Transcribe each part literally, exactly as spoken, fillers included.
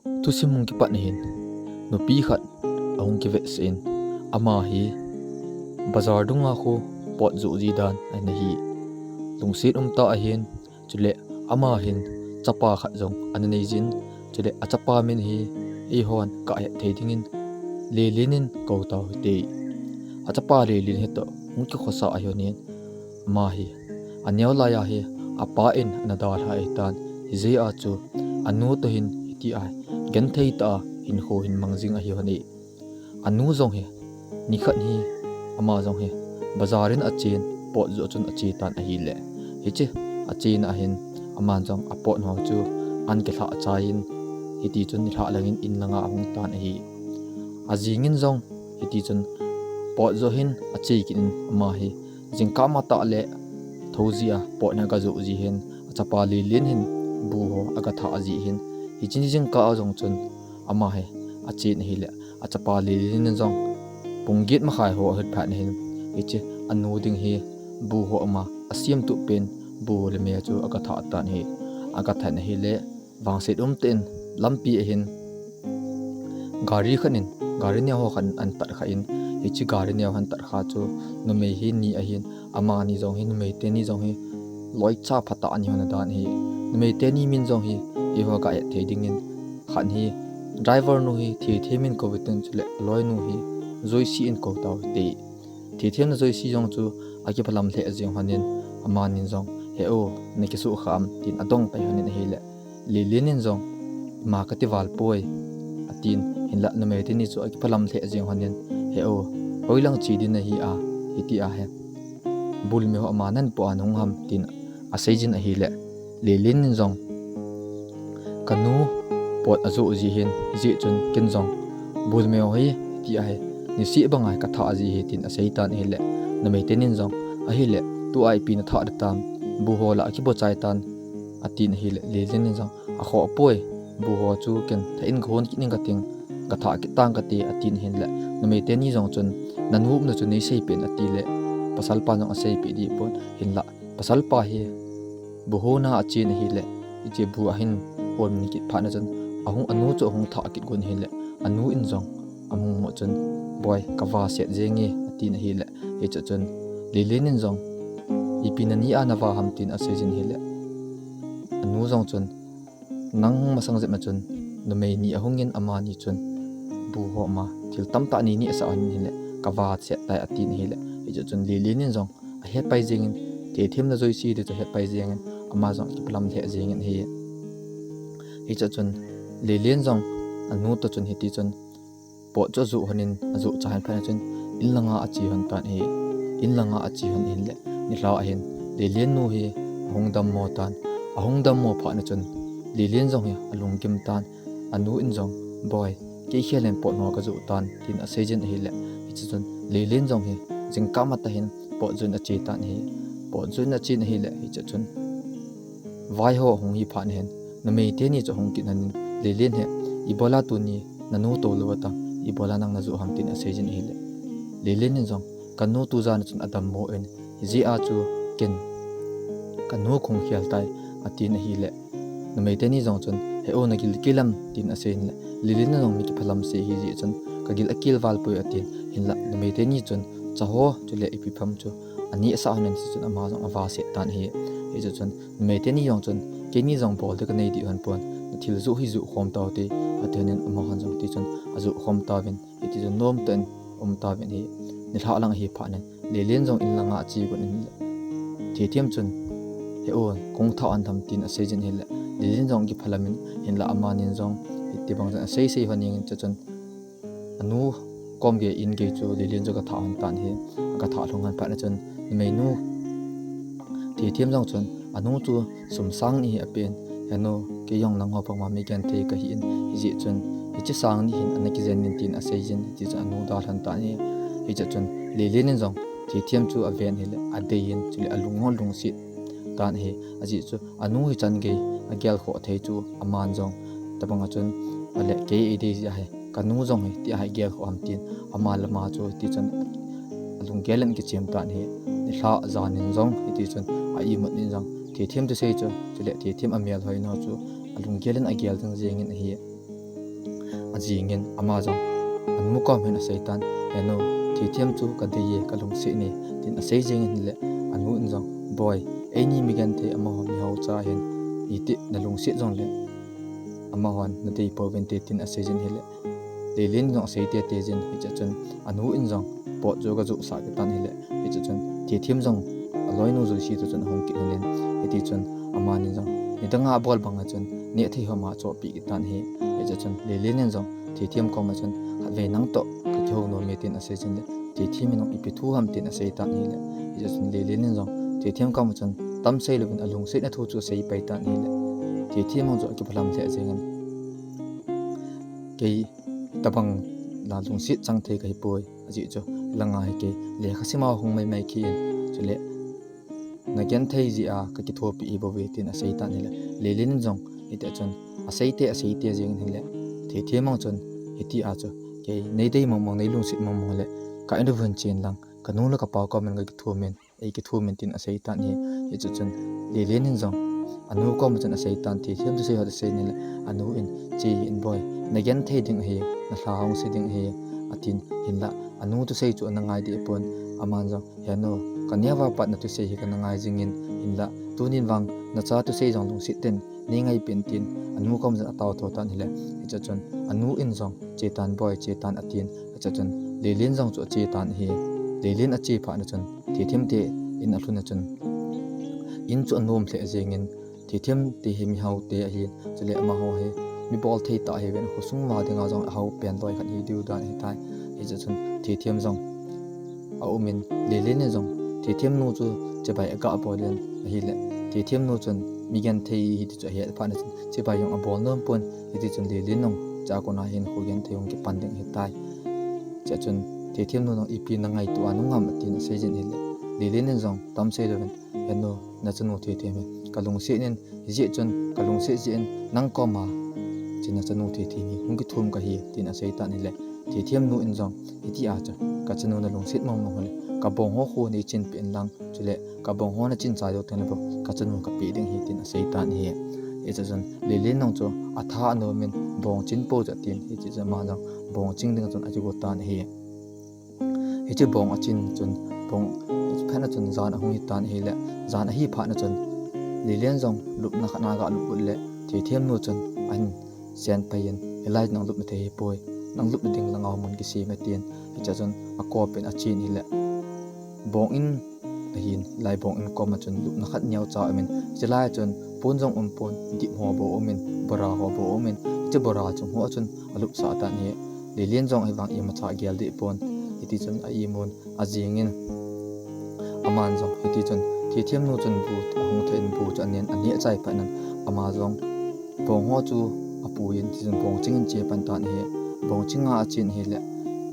Thusim hung kipat na hin, nupi khat ahung kivetsah in, ama hi bazar dunga khu pot joh ji dan ana hi. Lungset umtah ahin, chule ama hin chapa khat jong ana nei jin, chule achapa min hi eihon kahet thei dingin Lelen in kou tau hite. Achapa Lelen hi toh hung kikhosa ahi lhonin, ama hi aneo laiya hi apa in ana dalha ahitan, hijeh a chu anu toh hin hitia hi genthei tah a hinkho hin mang jing ahi lhon e. Anu jong hi nikhat hi ama jong hi bazar in achen, pot joh chun ache tan ahile, hiche achena ahin aman jong apot ho chu ana kilhah chai in, hiti chun nilhah langin in langa ahung tan ahi. Ajing in jong hiti chun pot joh hin ache kit in, ama hi jingkah matah le thou jeh a pot hi aga joh ji hin, achapa Lelen hin bu ho aga thah ji hin, hiche jingkah a jong chun ama hi achen ahile, achapa Lelen in jong pung get makhai ho ahut phat na hin, hiche anu ding hi bu ho ama asem tup pen bu le me chu aga thah tan ahi. Aga thah na hile, vangset umtah in lampi ahin gari khat in, gari neo ho khat in ana tat kha in, hiche gari neo ho ana tat kha chu numei hi ni ahin, amani jong hi, numei teni jong hi loicha phatah a ana hi lhon dan ahi. Numei teni min jong hi eiho gahet thei dingin, khat hi driver nu hi Thethem in kou hitin, chule aloinu hi Joyce in kou tau hite. Thethem le Joyce jong chu akiphalam lheh jeng lhonin, amanin jong, "He o, nakisuh kha am?" tin adong pai lhonin ahile, Lelen in jong, "Ima kati val poi," atin, hinla numei teni chu akiphalam lheh jeng lhonin, "He o, hoilang che ding nahi a, hitia hi bulme ho ama nahin po a nahung ham?" tin asei jin ahile, Lelen in jong, "Kanu pot ajoh ji hin, hijeh chun ken jong bulme ho hi hitia hi niseh banga hi kathah ji ahi," tin asei tan ahile, numei teni in jong, "Ahile tua ipi nathah ding tam, bu ho la akibo chai tan," atin ahile, Lelen in jong, "Akhoh poi, bu ho chu ken thah in kahon kit ning kating, kathah kit tang kate," atin ahinle, numei teni jong chun, "Nanu umna chu neisei peh in," atile, pasal pan jong asei peh deh pon, hinla pasal pa hi bu hon a achen ahile, hiche bu ahin hon kit phat na chun, ahung, anu chu ahung thah kit gon ahile, anu in jong amu mu chun, "Boi, kava set jenge," atin ahile, hiche chun Lelen in jong, "Ipi nani a nava ham?" tin asei jin ahile, anu jong chun, "Nang hung masang jep na chun numei ni ahung in, amani chun bu ho ama thil tamtah nei nehsah lhon in ahile, kava set tai," atin ahile, hiche chun Lelen in jong ahet pai jengin, Thethem le Joyce ti chu ahet pai jengin, ama jong akiphalam lheh jengin ahi. Hiche chun Lelen jong anu toh chun hiti chun pot chu ajoh lhonin, ajoh chai lhon phat na chun in langa ache lhon tan ahi. In langa ache lhon ahile, nilhah ahin Lelen nu hi ahung dammo tan. Ahung dammo phat na chun Lelen jong hi alunggim tan. Anu in jong, "Boi, kei khel in pot ho kajoh tan," tin asei jin ahile, hiche chun Lelen jong hi jingkah matah in pot joh in ache tan ahi. Pot joh in achen ahile, hiche chun vai ho ahung hi phat na hin, numei teni chu ahung kit lhonin, Lelen hi, "Ibola tuni nanu tou lou a ta, ibola nang najoh ham?" tin asei jin ahile, Lelen in jong, "Kanu tujan a chun adammo in, hijeh a chu ken kanu kahung khel tai," atin ahile, numei teni jong chun, "He o, nagil akel am?" tin asei inle, Lelen in jong mi kiphalam sei ahi jeh chun, "Kagil akel val poi," atin, hinla numei teni chun cha ho chule ipi ham chu anehsah lhonin, hiche chun ama jong ava set tan ahi. Hiche chun numei teni jong chun, "Keini jong bol ding kanei deh lhon pon, nathil joh hi joh khom tau hite," ati lhonin, amahon jong hiti chun ajoh khom tauvin, hiti chun nomtah in um tauvin ahi. Nilhah lang ahi phat in Lelen jong in langa ache gon in, Thethem chun, "He o, kahung thah lhon tam?" tin asei jin ahile, Lelen jong kiphalam in, hinla amanin jong hiti bang chun asei sei lhon jengin, hiche chun anu kom gei in gei chu Lelen chu aga thah lhon tan ahi. Aga thah lhung lhon phat na chun, numeinu Thethem jong chun, "Anu chu sum sang ni hi apen, henu, kei jong nangho bang ma mi genthei kahi in, hijeh chun hiche sang ni hin ana kijen in," tin asei jin, hiti chun anu adalha lhon tan ahi. Hiche chun Lelen in jong Thethem chu aven ahile, adei in, chule alung ho lungset tan ahi. Ajeh chu anu hi chan gei agel khoh thei chu aman jong, tabang a chun, "Ale, kei eidei jeh ahi, kanu jong hi tia hi gel khoh ham," tin ama le ama chu hiti chun alunggel in akichem tan ahi. Nilhah jan in jong hiti chun a imut in jong Thethem thusei chu, chule Thethem amel hoina chu alunggel in agel jing jeng in ahi. ajingin ama jong anu kom hin asei tan, "He nu, Theithem chu kadei e, kalungset e," tin asei jingin ahile, anu in jong, "Boi, eini migenthei amaho mihaocha hin, iti nalungset jongle amahon nadei pouvinte," tin asei jin ahile, Lelen jong asei tete jin, hichea chun anu in jong pot chu aga jusah kit tan ahile, hichea chun Theithem jong aloinu Joyce toh chun ahung kit in, hiti chun amani jong nidanga abol banga chun nehthei homa achohpeh kit tan ahi. Hichea chun Lelen in jong Theithem koma chun, "Khatvei nang toh kakihou nom e," tin asei jin le, Theithem in jong ipi thu ham tin asei tan ahile, hichea chun Lelen in jong Theithem koma chun tamsei louvin alungsetna thu chu asei pai tan ahile, Theithem in jong akiphalam lheh jengin, "Kei tabang la lungset chang thei kahipoi, ajeh chu langa hi kei lekha sima hung maimai khin, chule nagenthei jeh a kakithopi ahibouve," tin asei tan ahile, Lelen in jong hitia chun asei te, asei te jengin ahile, Theithem in jong chun hitia chu, "Kei neidei mongmong, neilungset mongmong le ka in uvin chen lang, kanu le kapa komin kakithumin, eikithumin," tin asei tan ahi. Hichea chun Lelen in jong anu koma chun asei tan, Theithem thusei ho asei in ahile, anu in, "Che hih in boi, nagenthei ding ahi, nalha hung se ding ahi," atin, hinla anu thusei chu ana ngai deh pon, aman jong, "He nu, kaneo a pat nathusei hi kana ngai jingin, hinla tunin vang nacha thusei jong lungset in neingai peh in," tin anu koma chun atao tho tan ahile, hichea chun anu in jong, "Che tan boi, che tan," atin, hichea chun Lelen jong chu ache tan ahi. Lelen ache phatna chun Theithem te in alhun a chun in chu anom lheh jengin, Theithem te hi mihao te ahin, chule amaho hi mi bolthei tah ahiuvin, khosung uva dinga jong ahao pen loi khat hidiu dan ahitai. Hichea chun Theithem jong aumin, Lelen in jong Theithem nu chu chibai aga bol in ahile, Theithem nu chun migenthei ahi ti chu ahet phatna chun chibai jong abol nom pon, hiti chun Lelen in jong chua kona hin kho genthei hung kipan ding ahitai. Chea chun Theithem nu in jong, "Ipi nangaito a nung ham?" atin asei jin ahile, Lelen in jong tamsei louvin, "He nu, nachanu Theithem hi kalungset in, hijeh chun kalungset jeh in nang koma hiche nachanu Theithem hi hung kithum kahi," tin asei tan ahile, Theithem nu in jong hitia chu, "Kachanu nalungset mongmong hile kabong ho khu neichin peh in lang, chule kabong ho nachin chai jou tengle bou kachanu kapeh ding ahi," tin asei tan ahi. Hichea chun Lelen in jong chu atha anomin, "Bong chin pou chu," atin, hichea chun ama jong bong ching dinga chun akigo tan ahi. Hiche bong achin chun, bong, phatna chun jan ahung hitan ahile, jan ahi phatna chun Lelen jong lupna khat a aga lup got le, Theithem nu chun ahin sen pai in, "Hilai nang lupna thei ahipoi, nang lupna ding langa mun kisem e," tin, hichea chun akopin achen ahile, bong in ahin, hilai bong in koma chun lupna khat neocha aumin, hiche lai chun pon jong umpon, dip ho bou aumin, bora ho bou aumin, hiche bora chung ho chun alupsah tan ahi. Lelen jong ahivang imacha agel deh pon, hiti chun a-imun ajingin, aman jong hiti chun Theithem nu chun bu ahung thah in bu chu anen, aneh chai phatnin ama jong bong ho chu apuiyin, hiti chun bong chingin ache pan tan ahi. Bong chinga achen ahile,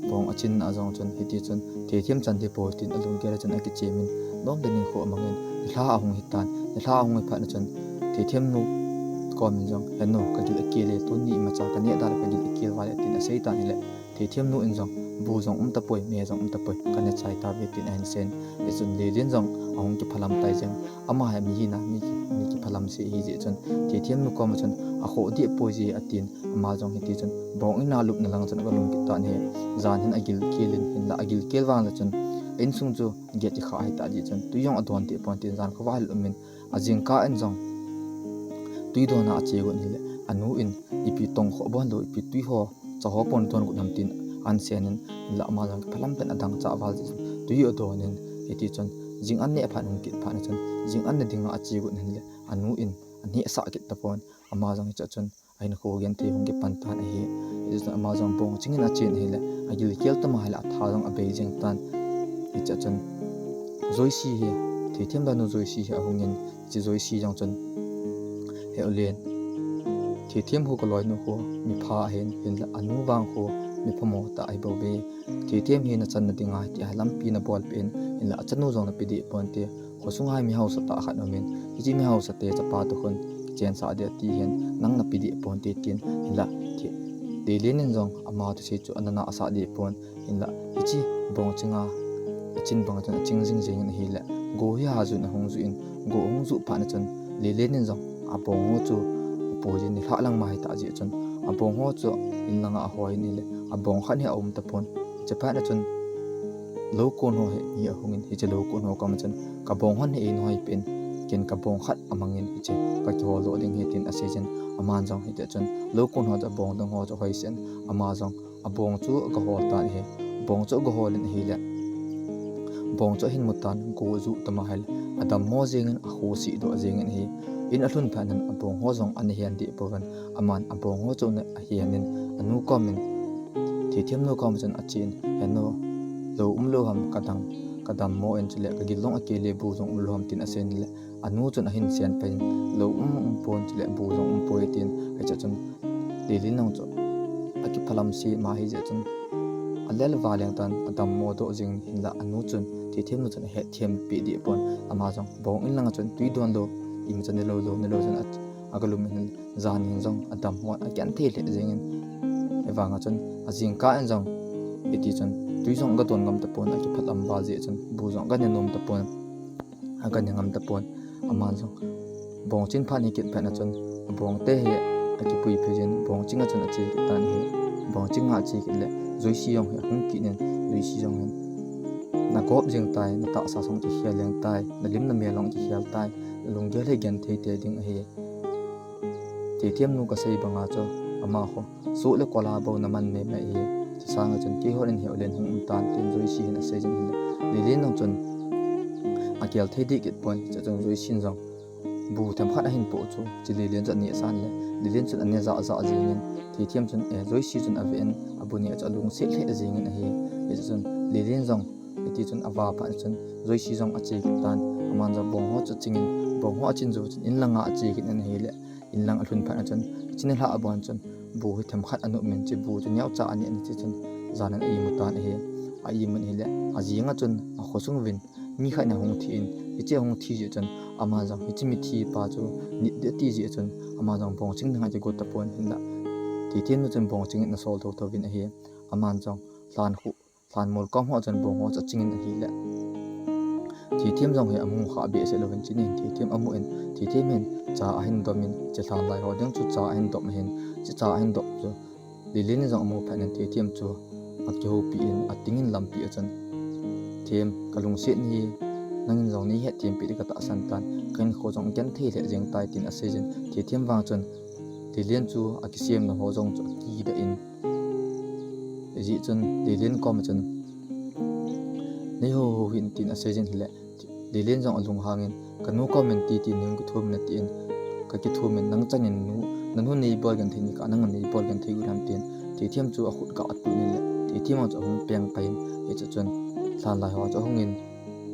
bong achinna a jong chun hiti chun Theithem chan dipoi tin alunggel a chun akichemin, nomtah in kho amangin, nilhah ahung hitan, nilhah ahung hi phatna chun Theithem nu komin jong, "He nu, kagil akel e, tuni imacha kaneh da le kagil akel val e," tin asei tan ahile, Theithem nu in jong, "Bu jong umtapoi, me jong umtapoi, kaneh chai tauve," tin ahin seiyin, hichun Lelen jong ahung kiphalam pai jeng, ama hi mi hina, mi ki, mi kiphalam se ahijeh chun, Theithem nu koma chun, "Akhoh deh poi ji," atin, ama jong hiti chun bong in a lupna langa chun aga lum kit tan ahi. Jan hin agil kel in, hinla agil kel vang le chun insung chu get kikhah ahitah jeh chun tui jong adon deh pon tin jan khovah ahil umin, ajingkah in jong tui donna ache got in ahile, anu in ipi tongkhoh bon lou, ipi tui ho, cha ho pon don got ham tin ahin seiyin, hinla ama jong kiphalam tah in adang chah val jeh chun tui adonin, hiti chun jing an neh phat ahung kit phatna chun jing an ne dinga ache got in ahile, anu in anehsah kit tapon, ama jong hichea chun ahin kho genthei hung kipan tan ahi. Hichea chun ama jong bong chingin achen ahile, agil kel tama ahile atha jong abei jeng tan. Hichea chun Joyce hi, Theithem lanu Joyce hi ahungin, hiche Joyce jong chun, "He u Len, Theithem khu kaloinu khu mipha ahin, hinla anu vang khu miphamo tah ahibouve. Theithem hi nachanna dinga hitia hi lampi nabolpeh in, hinla achanu jong nape deh ponte. Khosunga hi mihaosa tah khat aumin, hiche mihaosa te chapa toh khun kichensah ding ati hin, nang nape deh ponte," tin, hinla, Lelen in jong ama thusei chu ana nahsah deh pon, hinla, hiche bong chinga achin banga chun aching jing jengin ahile, go hi ajun ahung juh in, go ahung juh phatna chun Lelen in jong abong ho chu apuiyin, nilhah lang ma ahitah jeh chun abong ho chu in langa ahoi in ahile, abong khat hi aum tapon. Hiche phat na chun lou kon ho hi mi ahung in, hiche lou kon ho koma chun, "Kabong hon hi eina hoipeh in, ken kabong khat amang in, hiche kakihol doh ding ahi," tin asei jin, aman jong hiti chun lou kon ho chu abong dang ho chu ahoisen, ama jong abong chu agahol tan ahi. Abong chu agahol in ahile, abong chu ahin mu tan, go ajuh tama ahile, adammo jeng in, akhosi doh jeng in ahi. In alhun phat in abong ho jong ana hen deh pouvin, aman abong ho chu ana hen in, anu kom in, Theithem nu kom chun achen, "Henu, lou um lou ham, kadang, kadammo in chule kagil jong akile, bu jong um lou ham," tin asei in le, anu chun ahin sen pai in, "Lou um, um pon chule bu jong um poi," tin, hiche chun Lelen jong chu akiphalam se ma ahijeh chun, alel valeng tan, adammo doh jeng in, hinla anu chun, Theithem nu chun ahet them peh deh pon, ama jong bong in langa chun tui don lou, imacha ne lou, lou ne lou chun a, agalum in, jan in jong adammo, agenthei lheh jeng in, ahivanga chun ajingkah in jong hiti chun tui jong agadon ngam tapon, akiphalam val jeh chun bu jong agane nom tapon, agane ngam tapon, aman jong bong ching phat hi kit phat na chun, abong te hi akipui phei jin, bong ching a chun ache kit tan ahi. Bong ching a ache kit le, Joyce jong hi ahung kit in, Joyce jong hin, "Nagop jeng tai, natahsa jong kikhel jeng tai, nalim namel jong kikhel tai, nalunggel hi genthei tei ding ahi. Theithem nu kasei banga chu, amaho soh le kola bou naman mei mei ahi. Chusanga chun keihon in heulen hung um tan," tin Joyce hin asei jin ahile, Lelen jong chun agel thei deh kit pon, hiche chun Joyce in jong bu themkhat ahin poh chu, hiche Lelen chu aneh san le, Lelen chun ane jah jah jeng in, Theithem chun, eh, Joyce chun ave in, abu neh chu alungset lheh jeng in ahi. Hiche chun Lelen jong hiti chun ava phat chun Joyce jong ache kit tan, aman jong bong ho chu aching in, bong ho achin jou chun in langa ache kit in ahile, in lang alhun phat na chun, chini lha abon chun bu hi themkhat anop in, hiche bu chu neocha aneh in, hiche chun jan in a-imu tan ahi. A-imu in ahile, ajing a chun akhosung uvin mi khat in ahung thi in, hiche ahung thi jeh chun, aman jong hiche mithi pa chu nit ding ati jeh chun, aman jong bong ching dinga kigo tapon, hinla Theithem nu chun bong ching in asol thotho uvin ahi. Aman jong lhan khu, lhan mol kom ho chun bong ho chu aching in ahile, Theithem jong hi amu kha behseh louvin, chini hin Theithem amu in, Theithem hin cha ahin dom in, hiche lhan lai ho ding chu cha ahin dom ahin, hiche cha ahin dom chu Lelen in jong amu phat in Theithem chu akihoupi in, ating in lampi a chun, "Them, kalungset nahi, nangin jong neihet them peh ding katahsan tan, ka hinkho jong agenthei lheh jeng tai," tin asei jin. Theithem vang chun Lelen chu akisemna ho jong chu akidah in, hijeh chun Lelen kom a chun, "Neihou hou hih in," tin asei jin ahile, Lelen jong alunghang in, "Kanu kom in titi nahung kithum in," atin, "Kakithum in, nang chang in nu, nanu neibol genthei nikah nang neibol genthei u ham," tin Theithem chu akhut gah atun in le, Theithem chu ahung peng pai in, hiche chun lhan lai ho chu ahung in,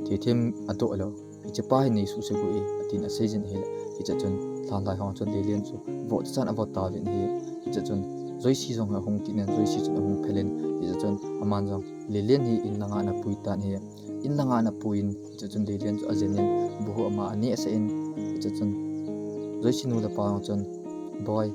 Theithem adoh lou, "Hiche pa hi neisuhset u e," atin asei jin ahile, hiche chun lhan lai ho chun Lelen chu voh chan avoh tauvin ahi. Hiche chun Joyce jong ahung kit in, Joyce chun ahung phel in, hiche chun aman jong Lelen hi in langa ana pui tan ahi. In langa ana pui in, hiche chun Lelen chu ajen in, bu hu ama aneh sah in, hiche chun Joyce nu le pa jong chun, "Boi,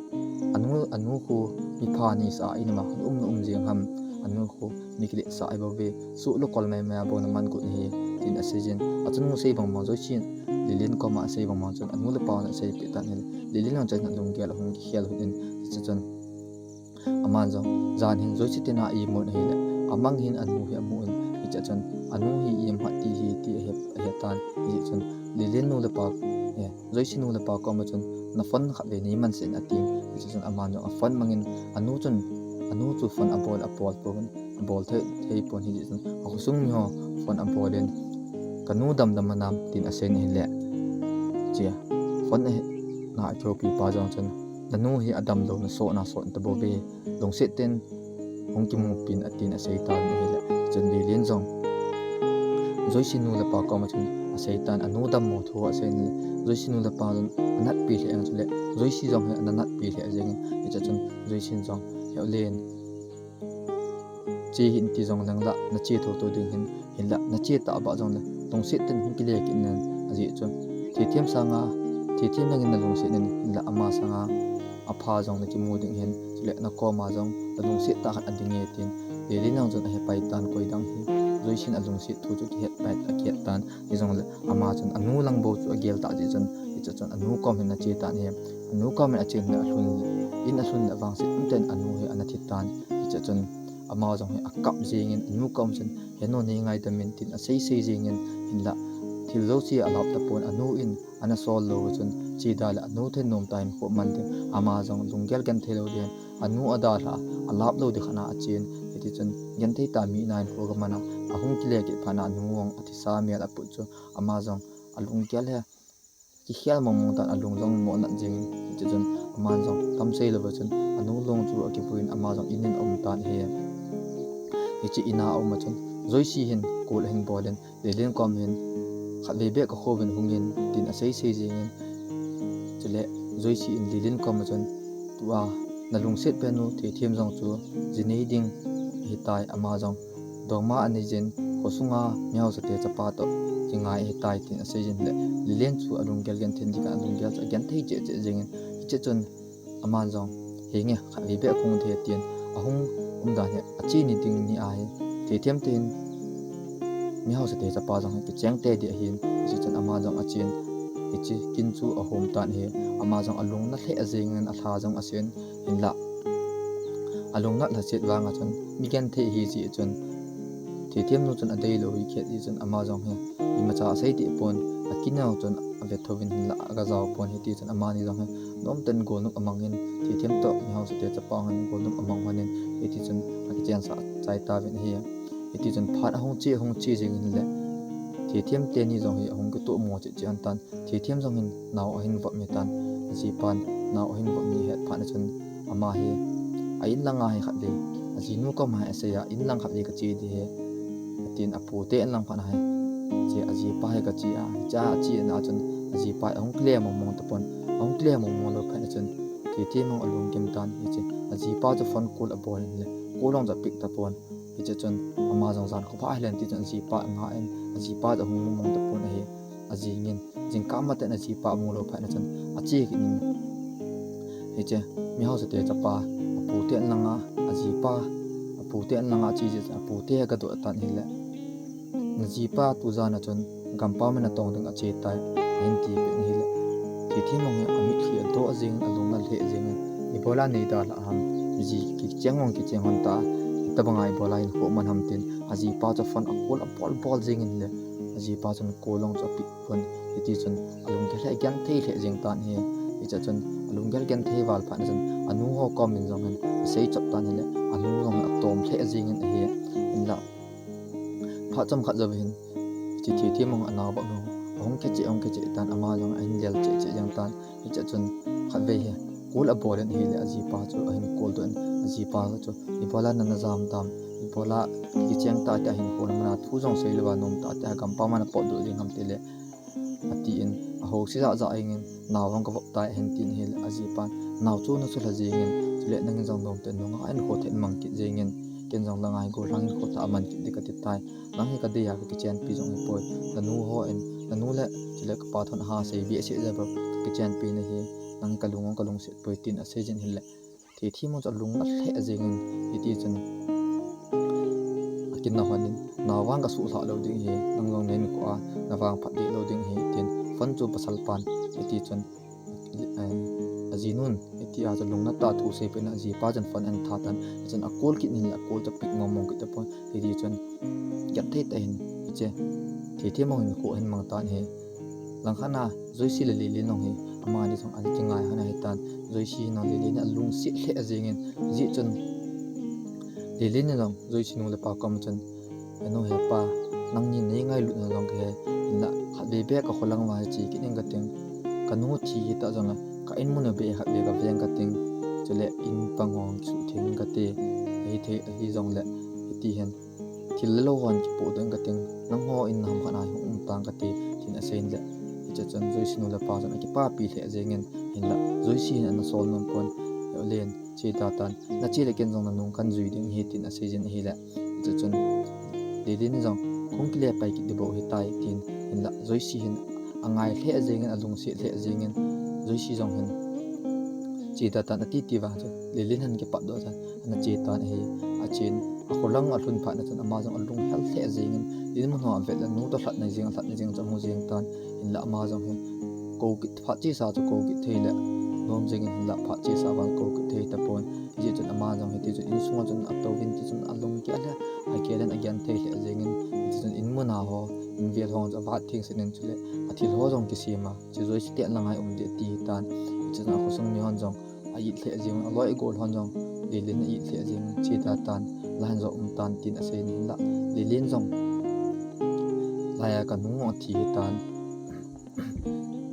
anu, anu khu mipha nisa a, in ama um na um jeng ham, anu khu mi kiletsah ahi bou ve, soh le kol mei mei a bou naman got nahi," tin asei jin. Achanu sei bang bang Joyce in Lelen koma asei bang bang chun anu le pa in asei peh tan ahile, Lelen jong chun alunggel ahung kikhel hon in, hiche chun aman jong jan hin Joyce te na a-imu in ahile, amang hin anu hi amu in, hiche chun anu hi ijem ham ti hi ti ahe, ahe tan, hiche chun Lelen nu le pa, eh, Joyce nu le pa koma chun, "Na phone khatvei neiman sah in," atin, hiche chun aman jong aphone mang in, anu chun, anu chu phone abol, abol pon, abol thei, thei pon, hijeh chun akhosung mi ho phone abol in, "Kanu damdam a nam?" tin asei in ahile, hiche phone a na akihoupi pa jong chun, "Nanu hi adamlou, nasoh na soh tabou ve, lungset tah in hung kimu pin," atin asei tan ahile, chun Lelen jong Joyce nu le pa koma chun asei tan, anu dammo thu asei in le, Joyce nu le pa jong anatpi lheh in, chule Joyce jong hi ana natpi lheh jeng in, hiche chun Joyce in jong, "Heulen, che hih in ti jong leng la, nache thotho ding ahin, hinla nache tah bah jong le, lungset tah in hung kile kit in, ajeh chu Theithem sanga, Theithem nangin nalungset in, hinla ama sanga apha jong nakimu ding ahin, chule nakoma jong nalungset tah khat ading e," tin Lelen jong chun ahe pai tan, koi dang hi Joyce in alungset thu chu kihet pai, akihet tan, hijongle ama chun anu lang bou chu agel tah jeh chun, hiche chun anu kom hin ache tan ahi. Anu kom hin ache in alhun, in alhun le vangset umtah in anu hi ana thi tan. Hiche chun ama jong hi akap jengin anu kom chun, "Henu, nei ngaidam in," tin asei sei jengin, hinlah thil jouse alap tapon, anu in ana sol lou chun cheda le anu thei nom tah in khoh man ding, ama jong lunggel genthei lou ding, anu adalha, alap lou ding khat a achen. Hiti chun genthei tah mi in ahin khoh man a, ahung kile kit phat a anu jong athisa mel aput chu ama jong alunggel hi kikhel mong mong tan, alung jong mo nat jengin, hiti chun aman jong tam sei lou chun anu long chu akipuiyin ama jong in in aum tan ahi. Hiche in a aum a chun Joyce hin call ahin bol in, Lelen kom hin, "Khatvei beh kakhouvin hungin," tin asei sei jengin. Chule Joyce in Lelen kom a chun, "Tua nalungset pen u Theithem jong chu ji nei ding ahitai, ama jong dongma anei jin, khosunga mihaosate chapa toh kingai ahitai," tin asei jin le, Lelen chu alunggel genthei ding a, alunggel chu agenthei cheh cheh jengin, hiche chun aman jong, "Henge, khatvei beh kahung thei," tin ahung umdan hi, ache ni ding ni ahi, Theithem te hin mihaosate chapa jong hi kicheng tei ding ahin, hiche chun ama jong achen, hiche kin chu ahom tan ahi, ama jong alung nat lheh jengin alha jong asen, hinlah alung nat lhaset vang a chun mi genthei ahi jeh chun Theithem nu chun adei lou hi khet jeh chun ama jong hi imacha asei deh pon, akin a chun ave thouvin hinlah aga jao pon, hiti chun amani jong hi nomtah in golnop amang in, Theithem toh mihaosate chapa hin golnop amang hon in, hiti chun akichen sah chai tauvin ahi. Hiti chun phat ahung che, ahung che jengin le, Theithem teni jong hi ahung kitoh mo cheh cheh hon tan, Theithem jong hin nao ahin vop mi tan, ajipan nao ahin vop mi ahet phat a chun ama hi a in lang a hi khatvei, ajinu kom a hi asei a, "In lang khatvei kache ding ahi," atin, apu te in lang phat a hi, hiche ajipa hi kache a, hiche a ache na a chun ajipa ahung kile mong mong tapon, ahung kile mong mong lou phat a chun Theithem jong alung kim tan, hiche ajipa chu phone call abol in le, call jong chu apick tapon, hiche chun ama jong jan khovah hilen ti chun ajipa nga in, ajipa chu ahung mong mong tapon ahi. Ajing in, jingkah matah in ajipa amu lou phat a chun ache kit in, hiche mihaosate chapa apu te in lang a, ajipa apu te in lang a ache jeh chun apu te agadoh tan ahile, "Najipa tujan a chun gampam a natong ding ache tai," ahin tipeh in ahile, Theithem jong hi amitlhi adoh jengin, alung nat lheh jengin, "Ibola nei dalha ham, ji kicheng jong kicheng hon ta, hitobang a ibola hin khoh man ham," tin ajipa chu phone a call abol bol jengin le, ajipa chun call jong chu apick pon, hiti chun alunggel hi agenthei lheh jeng tan ahi. Hiche chun alunggel genthei val phat a chun anu ho kom in jong hin asei chop tan ahile, anu jong atom lheh jengin ahi. Hinlah phat chomkhat jou hin, hiche Theithem jong anao vop nu ahung khe cheh, ahung khe cheh tan, ama jong ahin lel cheh cheh jeng tan. Hiche chun khatvei hi call abol in ahile, ajipa chu ahin call doh in, ajipa chu, "Ibola nana jam tam, ibola kicheng tah tia hin call mana thu jong sei louva nom tah tia gampam a napot doh ding ham," tile, atin, ahousi jah jah jengin, "Nao jong kavop tai," ahin tin ahile, ajipan, "Nao chu nasulha jengin, chule nangin jong nomtah in nunga hinkho thah in mang kit jengin, ken jong langa hi gollhang hinkho thah a man kit ding kati tai. Nang hi kadei a kakichenpi jong ahipoi. Nanu ho in, nanu le chule kapa thon aha sei behseh jeh a kakichenpi nahi. Nang hi kalung jong kalungset poi," tin asei jin ahile, Theithem jong chu alung nat lheh jengin, hiti chun akin a hon in, "Nao vang kasuhlhah lou ding ahi, nang jong nahinkho a navangphat deh lou ding ahi," tin phone chu pasal pan, hiti chun, eh, ajinun, hitia chu lungnat tah thu seipeh in ajipa chun phone ahin tha tan, hichun a call kit in le a call chu pick mong mong kit tapon, hiti chun genthei tah in, hiche, Theithem jong hinkho ahin mang tan ahi. Langkhat a Joyce le Lelen jong hi, amani jong ana kingai hon ahitan, Joyce hin jong Lelen alungset lheh jengin, hijeh chun Lelen in jong Joyce nu le pa kom chun, "Henu hepa, nangni nei ngailutna jong kahe, hinlah khatvei beh kakholang uva che kit ing kating, kanu thi hita jongle ka in mun u beh khatvei kaveng kating, chule in pang hung kisuhtheng kate, ahithei, ahijongle hiti hin thil le lou hon kipohdoh ing kating, nangho in na hamkhat a hi hung um tang kate," tin asei in le, hiche chun Joyce nu le pa chun akipapi lheh jengin, hinlah Joyce hin ana sol nom pon, "Lelen, che da tan, nache le ken jong nanung kan jui ding ahi," tin asei jin ahile, hiche chun Lelen in jong, "Kahung kile pai kit ding bou ahitai," tin, hinlah Joyce hin angai lheh jengin, alungset leh jengin, Joyce jong hin che da tan ati tiva chu Lelen hin kipatdoh tan ana che tan ahi. Achen, akholang alhun phat na chun ama jong alunghel lheh jengin, dinmun ho avet le nu toh lhatna jeng, alhatna jeng chu amu jeng tan, hinlah ama jong hin kou kit phat chesa chu kou kit thei le nom jengin hinlah phat chesa vang kou kithei tapon. Hijeh chun ama jong hiti chun insung a chun atouvin ti chun alung kia le, akia len agenthei lheh jengin, hiti chun inmun a ho, invel ho chu avat thengset in chule athil ho jong kisem a, hiche Joyce te langa um ding ati tan. Hiti chun akhosung mi hon jong a-it lheh jeng, aloi agol hon jong Lelen a-it lheh jeng, che ta tan, lai hin jong um tan tin asei in hinlah Lelen jong lai a kanung athi hitan.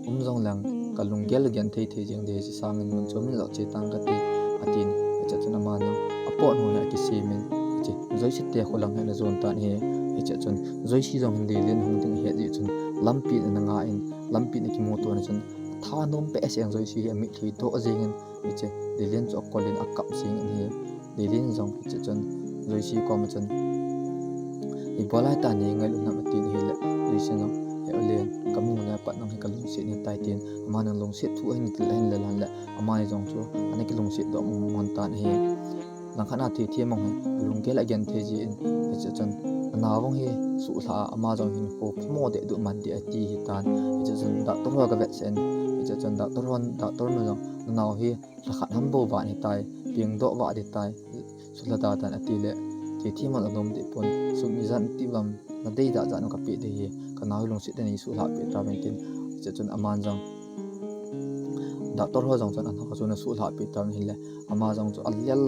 Um jong leng kalunggel a genthei thei jeng ding, hiche sangin mun chom in jong che tang kate, atin. Hiche chun ama jong apot ho hi akisem in, hiche Joyce te kho lang hi ana jon tan ahi. Hiche chun Joyce jong hin Lelen hung ding ahet jeh chun lampi in ana nga in, lampi in akimuto na chun athanom behseh in Joyce hi amitlhi doh jengin, hiche Lelen chu akol in akap jengin ahi. Lelen jong hiche chun Joyce koma chun, "Ibola hitia nei ngailut nam?" atin ahile, Joyce jong, "He u Len, kamu na pat nang hi kalungset ahitai," tin, ama jong lungset thu ahin til ahin lel hon le, amani jong chu ana kilungset doh mong mong tan ahi. Langkhat a Thethem jong hi alunggel a agenthei jin, hiche chun anao vang hi suhlha a, ama jong hinkho phamo deh duh man ding ati hitan. Hiche chun doctor ho agavetsah in, hiche chun doctor hon, doctor nu jong, "Nanao hi lhakhat ham bou vah ahitai, pengdoh vah ding tai, suhlha da tan," atile, Thethem hon anom deh pon, "Sum ijat ti uvam, nadei jat jat u kapeh ding ahi, kanao hi lungset tah in nei suhlha peh tauvin," tin. Hiche chun aman jong, doctor ho jong chun anao chu ana suhlha peh tauvin ahile, ama jong chu alel,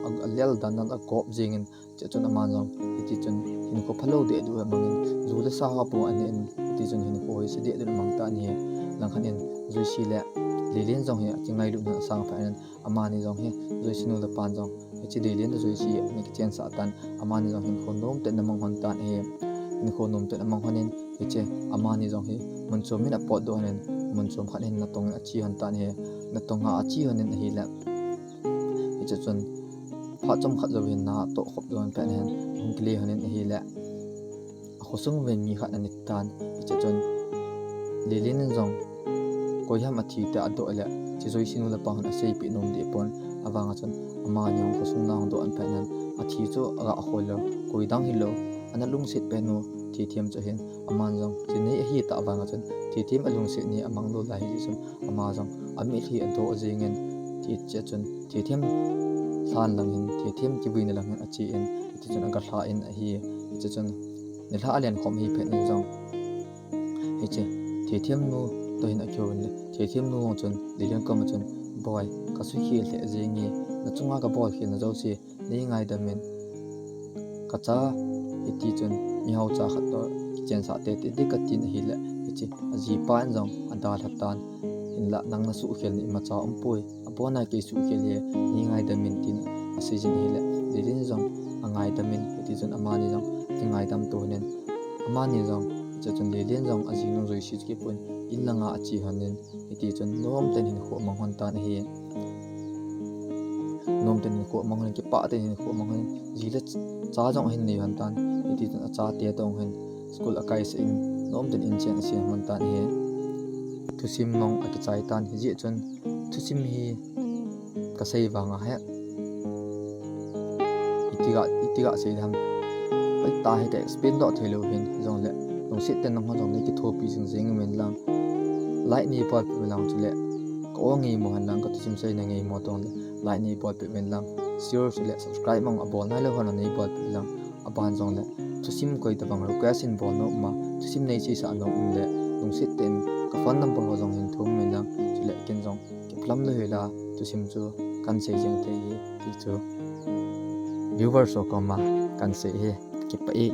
a, alel dan dan agop jengin, hiche chun aman jong hiti chun hinkho phalou deh duh amangin, ju le sa ho pon anen, hiti chun hinkho hi se deh duh amang tan ahi. Langkhat in Joyce le Lelen jong hi akingailut na asang phat in, amani jong hi, Joyce nu le pan jong, hiche Lelen le Joyce ana kichensah tan, amani jong hinkho nom tah in ana mang hon tan ahi. Hinkho nom tah in amang hon in, hiche amani jong hi mun chom in apotdoh hon in, mun chom khat hin natong in ache hon tan ahi. Natong a ache hon in ahile, hiche chun phat chomkhat jou hin na atoh khop jou hon phat in, hung kile hon in ahile, akhosung uvin mi khat ana tan, hiche chun Lelen in jong koiham athi tia adoh le, hiche Joyce nu le pa hon aseipeh nom deh pon, avang a chun amani jong khosung lang doh an phat in, athi chu aga khol lou, koi dang hilou, ana lungset pen u Thethem chu ahin, aman jong hiche nei ahi tah vang a chun Thethem alungset ni amang lou lai hijeh chun, ama jong amitlhi adoh jengin, hiche chun Thethem lhan lang hin, Thethem kivuina lang hin ache in, hiti chun aga lha in ahi. Hiche chun nilhah alen khom ahi phat in jong, hiche Thethem nu toh hin akihou in le, Thethem nu jong chun Lelen koma chun, "Boi, kasukhel lheh jenge, nachunga kabolkhel na jouse nei ngaidam in, kacha hiti chun mihao cha khat toh kichensah tete ding kati in ahile, hiche ajipa in jong adalha tan, hinlah nang nasuhkhel na imacha umpoi, abona kei suhkhel ahi, nei ngaidam in," tin asei jin ahile, Lelen jong angaidam in, hiti chun amani jong kingaidam to hon in, amani jong, hiche chun Lelen jong ajinung Joyce chu kipuiyin in langa ache hon in, hiti chun nomtah in hinkho amang hon tan ahi. Nomtah in hinkho amang hon in, kipah tah in hinkho amang hon in, ji le cha jong ahin nei hon tan, hiti chun achate toh hin school akaisah in, nomtah in inchen asem hon tan ahi. Thusim mong akichai tan, hijeh chun thusim hi kasei vang ahi, iti ga, iti ga sei ding ham, hoitah hi ka explain doh thei lou hin, hijongle lungset tah in nangho jong nei kithopi jing jing uvin lang, like nei bolpeh uvin lang, chule ka-o ngei mo hen lang, kathusim seina ngei mo tong le like nei bolpeh uvin lang, share chule subscribe mong abol nailou ho nei bolpeh uvin lang, aban jongle thusim koi tabang request hin bol nom um a, thusim nei seisah nom um le, lungset tah in ka phone number ho jong hin thum uvin lang, chule ken jong kiphalam lou hela thusim chu kan sei jeng thei ahi ti chu viewers ho koma kan sei ahi, kipah e.